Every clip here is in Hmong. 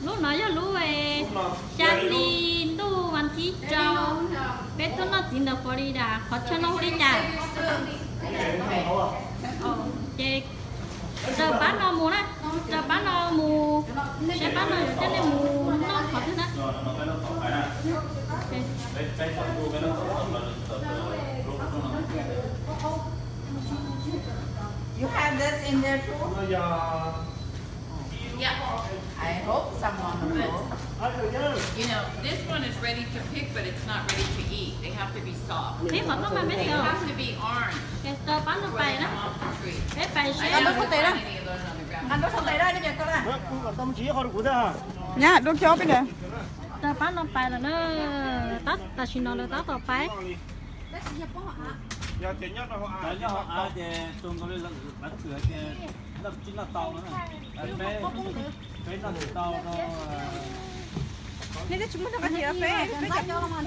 Lub no yog lub xya hli ntuj vas thib rau, peb tuaj noj txiv ntawm Florida, qhov chaw no hu li cas? Ces raws pab no mus na, raws pab no mus, saib pab no yuav coj nej mus noj qhov twg na. You have this in there too? Yeah. I hope someone will. You know, this one is ready to pick, but it's not ready to eat. They have to be soft. Peb qhov no mas peb They xav have to be orange. Ces raws pab no pais na. Off the tree. Peb pais seb. Nqa nraub saum tes da, nqa nraub saum tes da, cov koj da. Nyab, dua kiag ob peb daim. Raws pab no pais lawm na, tab tam sim no lawv tab tom pais. Cov nyob hauv av ces txog nkaus li lawv txhwm tias noj tsis noj tau no na. Peb, peb noj tsis tau no. Nej twb tsis muaj nrog nqa tis los peb, peb cov no.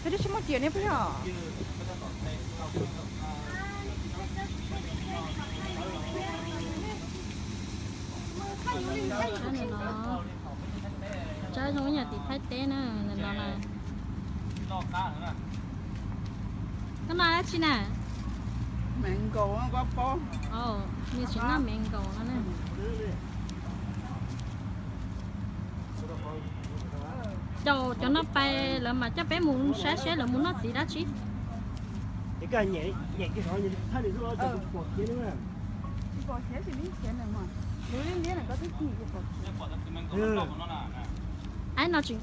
Peb twb tsis muaj tis ne puas yog? Tsaib zoo ib yam tim Thaib teb na, ntawm no na. Koj noj dab tsi na? Mango, koj paub. Nws tsis noj mango no na. Caum cov no pais lawv mam coj peb mus saib seb lawv mus noj txiv dab tsi. Aib no tseem